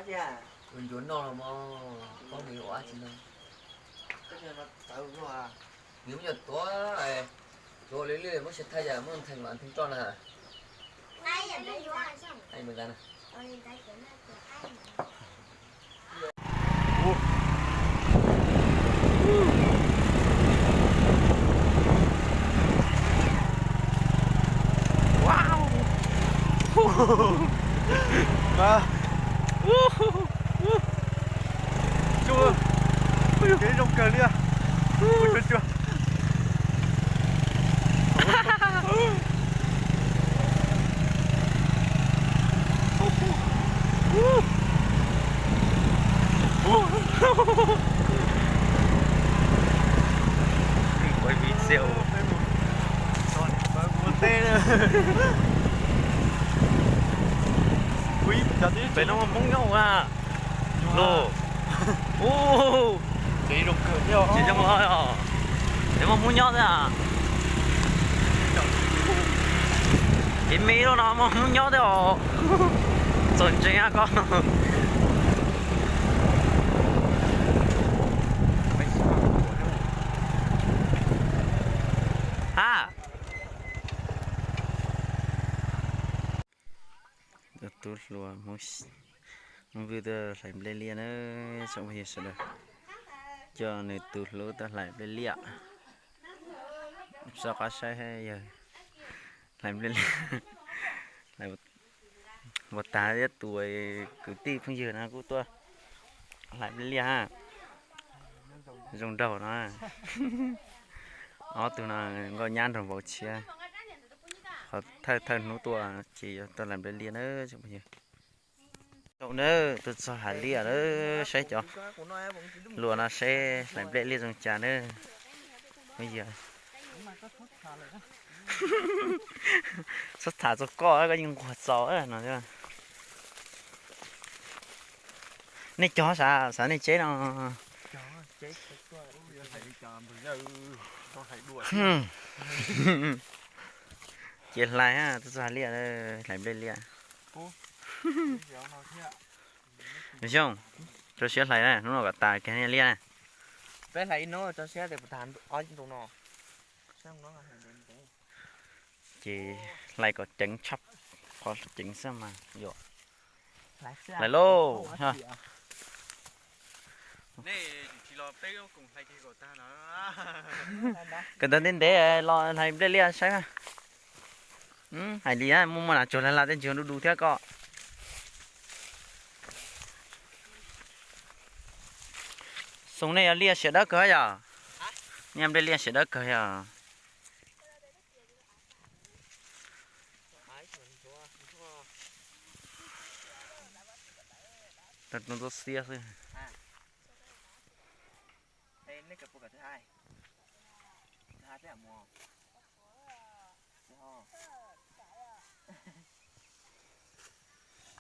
Ua ncuav noj los mas, paub nws ua dab tsi no. Nws muab cov tuav, tuav li li muab sia thaij yam muab nthe mam nthe roj na. Kev zoo kawg li. Peb no muaj Hmoob nyob a. Los. Ces muaj Hmoob nyob thiab. Kev me loj no muaj Hmoob nyob thiab os. Txaus ntseeg koj. Ha. Tus hluas Hmoob Vwj tuaj hlais nplej liaj na, tsoom phooj ywg sawv daws. Coj nws tus hlub tuaj hlais nplej liaj. Txog qab saib yawg hlais nplej liaj. Ua tag thiab, tus kwv tij phooj ywg no kuj tuaj hlais nplej liaj ha. Zoo nraug no. Ob tug no nkauj nyab nraug vauv tshiab. Qhov thawj thawj hnub tuaj ces yog tuaj hlais nplej liaj na tsoom phooj ywg. Tau na, tuaj txog hav liaj na, saib cov hluas no seb hlais nplej liaj zoo cas na. Phooj ywg, txhob tham txog koj, koj yeej nquag txaus no. Nej cog sav, sav nej tsev no. Ces hlais, tuaj txog hav liaj, hlais nplej liaj. Xyooj, tso siab hlais na, hnub no kom tas kiag nej liaj na. Peb hlais ib hnub tso siab tias puas tas ob ntoo no. Ces hlais kom ceev tshaj qhov ceev xwb mas yom. Hlais lauj. Kawm ntawv ntev ntev los hlais nplej liaj saib mas. Hais li muaj muaj nas tsuag hlais hlais tej ntsis du du thiab koj. Xyoo nej yog liaj siav dawb kawg yom? Nej nplej liaj siav dawb kawg yom? Tau xiab xwb.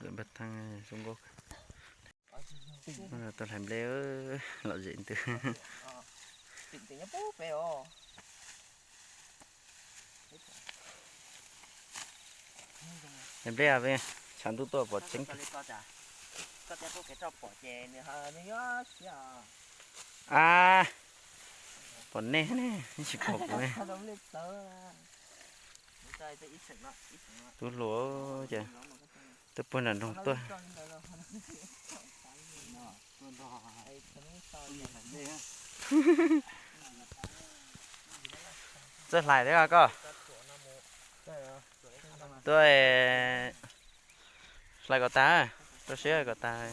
Lawm npaj thaj zoo nkauj. Tau hlais nplej lom zem ntws. Hlais nplej tshav ntuj tuaj pom tseeb. A, pom nej ne, tsis pom kuv ne. Tub hluas ces twb puag nram nroog tuaj. Txawj hlais thiab koj? Tuaj hlais kom tag, rau siab kom tag.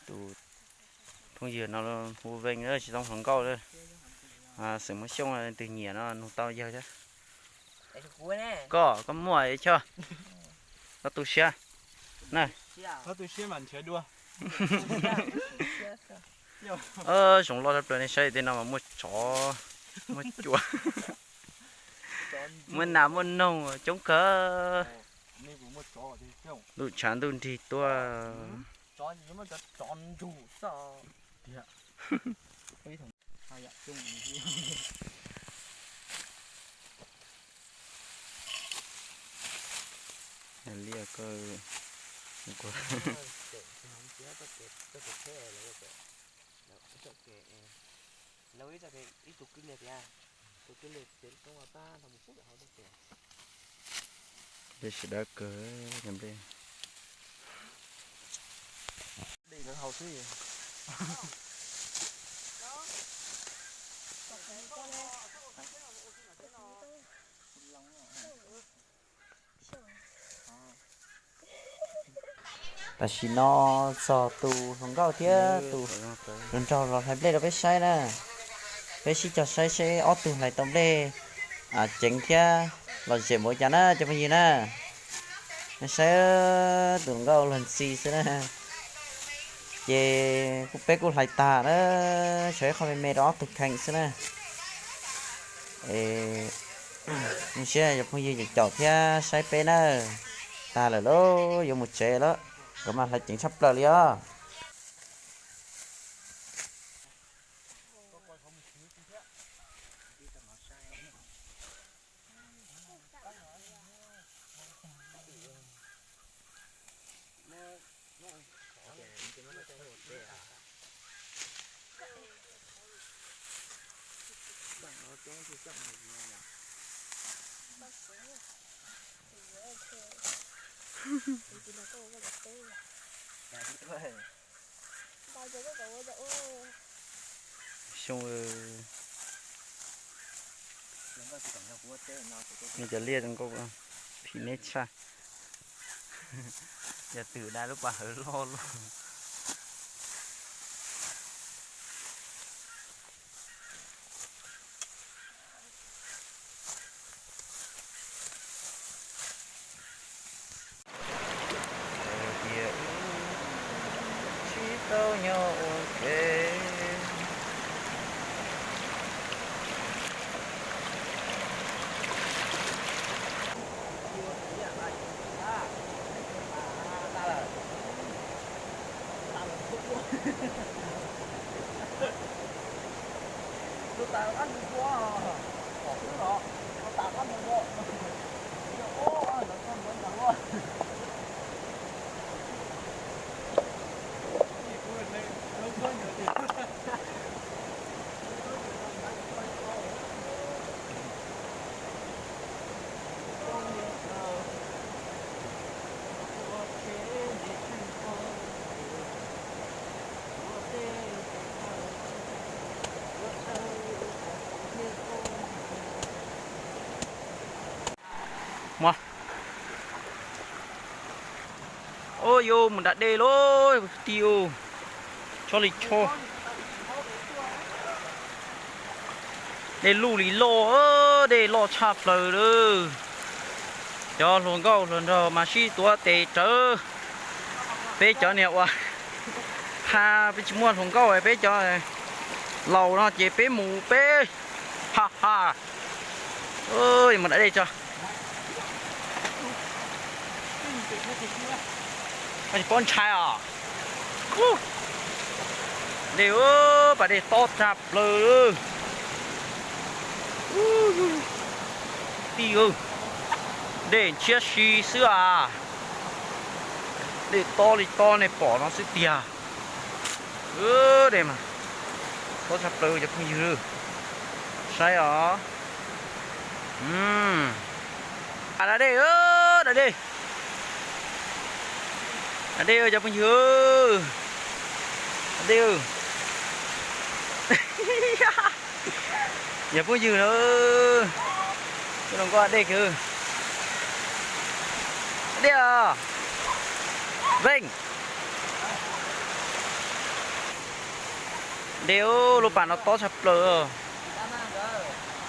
Tus phooj ywg no hu Veej tsis tau hluas nkauj, xeem Hmoob Xyooj leej twg nyiam no nug tau yawg thiab. Koj, koj muaj choj, koj tu siab. Zoov loj tshaj plaws nej saib tej no mas muaj tsov, muaj cua, muaj nas muaj noog coob kawg. Ntuj tshav ntuj nrig tuaj. Liaj koj Nplej sawv daws kawg, nplej. Tam sim no txog tus hluas nkauj thiab tus hluas nraug los hlais nplej rau peb saib na. Peb sib cog saib seb ob tug hlais tau nplej ceev thiab lom zem npaum cas na cov phooj ywg na. Nej saib tus hluas nkauj luag ntxhi xwb na. Ces kuj peb kuj hlais tag na, tshuav ib qho me me rau ob tug kheej xwb na. Es zoo siab cov phooj ywg caum thiab saib peb na. Tag lawm lauj, yuav mus tsev lawm. Nkawd mas hlais ceev tshaj plaws li os. Xyoo, nej cov liaj zoo nkauj phim neb tshaj. Yog twm da lub pas hawv loj loj. Tias wb tsis tau nyob ua ke. Muaj. Ua yuav mus nram dej lauj kwv tij, tso li tso. Dej luj li loj, dej loj tshaj plaws lawm. Cov hluas nkauj hluas nraug mas sib tuav tes rawv. Peb cov niag uas ha peb tsis muaj hluas nkauj, peb cov laus no ces peb mus peb ha ha. Mus nram dej tso. Tsis paub ntshai os. Dej, pas dej tob tshaj plaws. Tij, dej ntshiab si xwb as. Dej tob li tob nej pom no xwb tiag. Dej mas tob tshaj plaws cov phooj ywg. Saib os. A, da dej, da dej. Da dej cov phooj ywg. Da dej. Cov phooj ywg na, zoo nkauj dej kawg. Dej os. Veej. Dej, lub pas no tob tshaj plaws.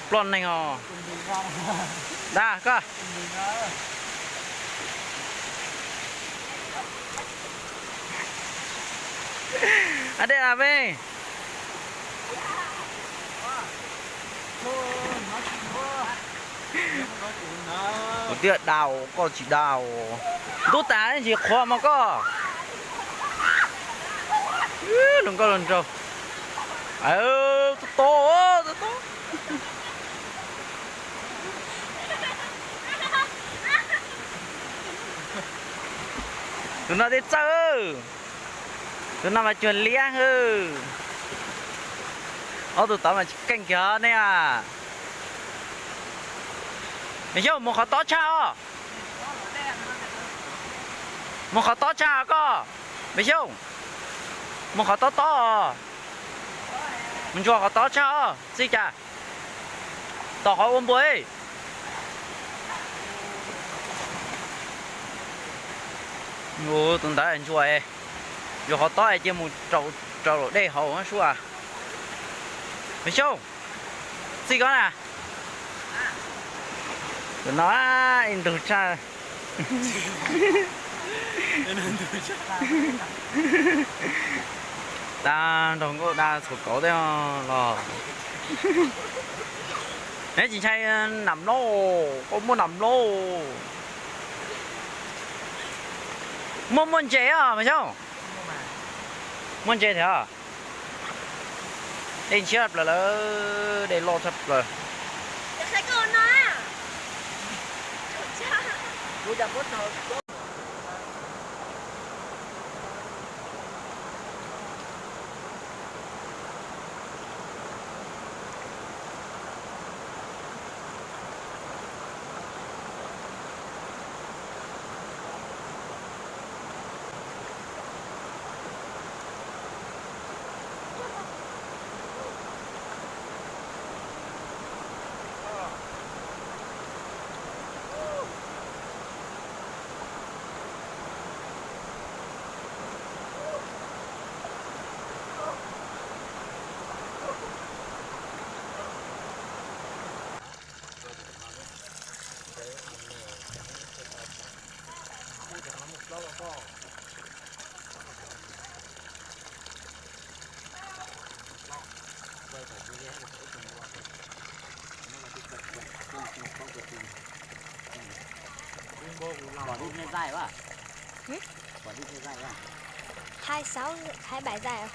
Ploj neeg os. Da koj. Dej a me. Kuv twb da, koj tsis da. Ntub tas ntsis qhuav mas koj. Hluas nkauj hluas nraug. Tob tob, tob tob. Tus no dej txawj, tus no mas cuag liab hwb. Ob tug tod mas tsis keej kiag nej a. Me Xyooj mus qhov tob tshaj os. Mus qhov tob tshaj koj. Me Xyooj mus qhov tob tob os. Mus ntsuas qhov tob tshaj os txij cas. Tom qhov ua npua. Tus ntawd ntsuas, ntsuas qhov tob cia mus rau laum dej hauv sua. Me Xyooj, txij koj na. Tus no ib ntug tshaj. Tag nrho nkauj dab txhua kauv tej los. Neb tsis ntshai nam loj, koj muaj nam loj. Muaj, muaj ntses os me Xyooj. Muaj ntses thiab. Dej ntshiab tshaj plaws lawm, dej loj tshaj plaws. Hai sáu, hai bảy giây à?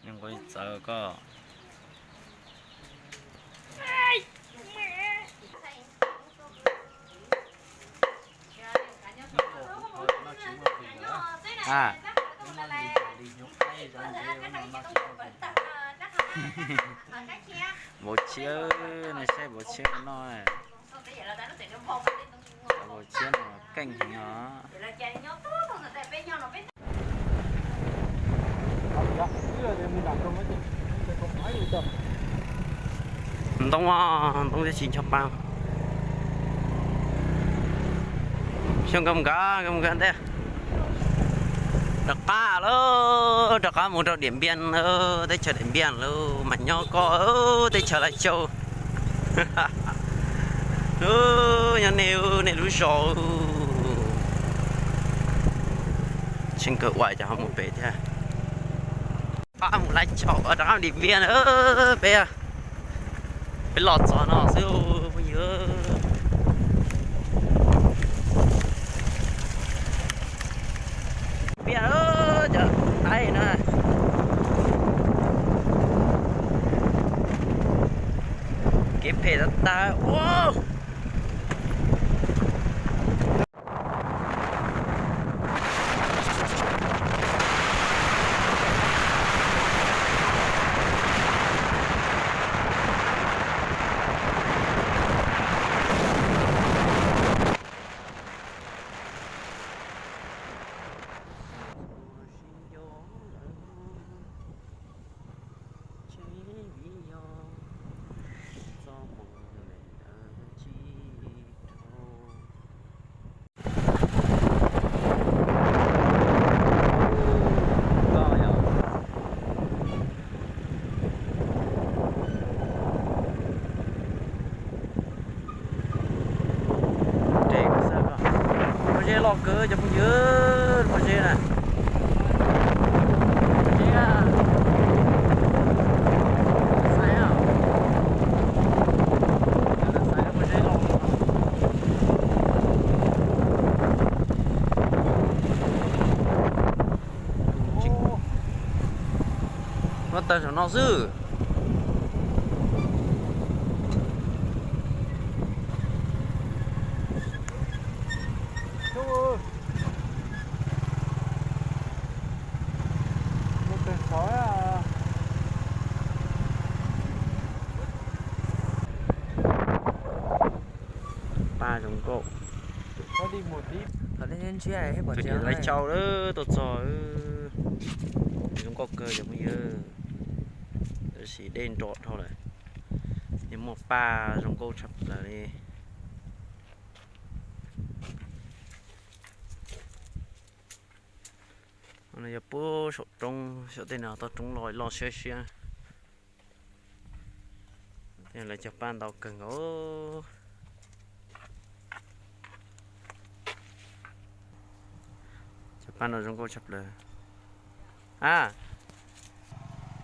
Nqus txawv koj. Vauv tshiab, nej saib vauv tshiab no. Vauv tshiab no keej heev os. Ntoo, ntoo thiab tsis ncho pa. Xyov nkag mus nkag, nkag mus nkag ntej. Rov qab lawm, rov qab mus rau Diam Npiaj, teb chaws Diam Npiaj lawm mas nyob koj teb chaws Laj Caub. Nyob nej, nej lub zos. Tseem kawg ua cas ho mus pem thiab. Rov qab mus Laj Caub, rov qab Diam Npiaj na peb. Peb los txog no xwb phooj ywg. Npiaj cov Thaib na. Kev phem tag tag ua. Pob zeb loj kawg cov phooj ywg, pob zeb na. Pob zeb a. Saib os. Muab tag saum no xwb. Paj zoo nkauj. Tus niam lawv tsau lawm tuaj txog. Zoo nkauj kawg cov phooj ywg. Tab sis dej nro dhau lawm, yeej muaj paj zoo nkauj tshaj plaws li. No yog puag saum roob, saum tej no toj roob loj loj siab siab. Lawv cog paj ntau kawg nkaus. Cog paj no zoo nkauj tshaj plaws. A,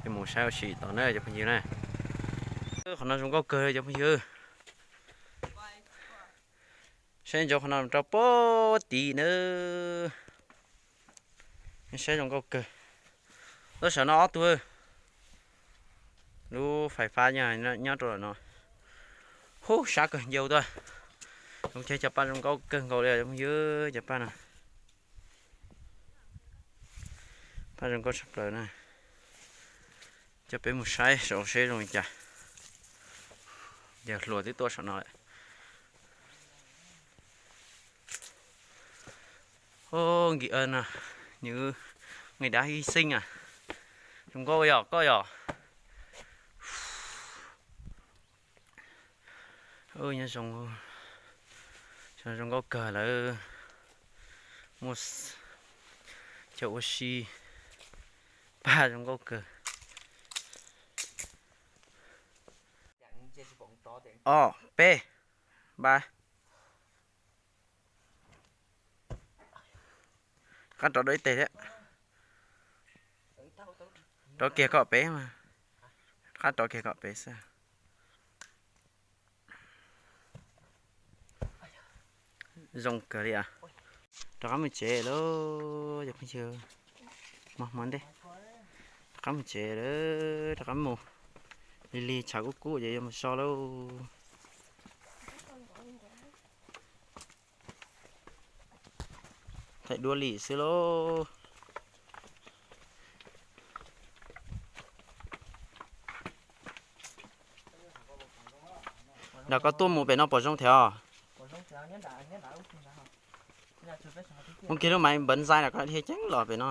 mus saib ua si tom na cov phooj ywg na. Qhov no zoo nkauj kawg cov phooj ywg. Saib ntsoov qhov no rau puag tid na. Saib zoo nkauj kawg. Lub sawv no ob tug. Lub fais fab nyob rau no. Hub, sab kawg ncau tuaj. Zoo ces cog paj zoo nkauj kawg nkaus li cov phooj ywg, cov paj no. Paj zoo nkauj tshaj plaws na. Coj peb mus saib saum seb zoo li cas. Yawg hluas twb tuaj saum no lawm. Nkim no, nws nqis dab ib xeej a. Zoo nkauj yog koj yog. Nyob zoo, zoo nkauj kawg lawm. Muaj chaw ua si, paj zoo nkauj kawg. Ob peb, npaj. Rov qab rov dua ib teg thiab. Rov kiag kom pem mas. Rov qab rov kiag kom pem xwb. Zoo kawg li as. Rov qab mus tsev lauj cov phooj ywg. Hmo hmo ntej. Rov qab mus tsev lawm, rov qab mus. Lig lig tshav kub kub ces yuav mus so lauj. Thaij duab li xwb lauj. Nram koj tuaj mus pem no pom zoo thiab os. Muab kiag lub maiv npawv zais nram koj dhia ceev los pem no.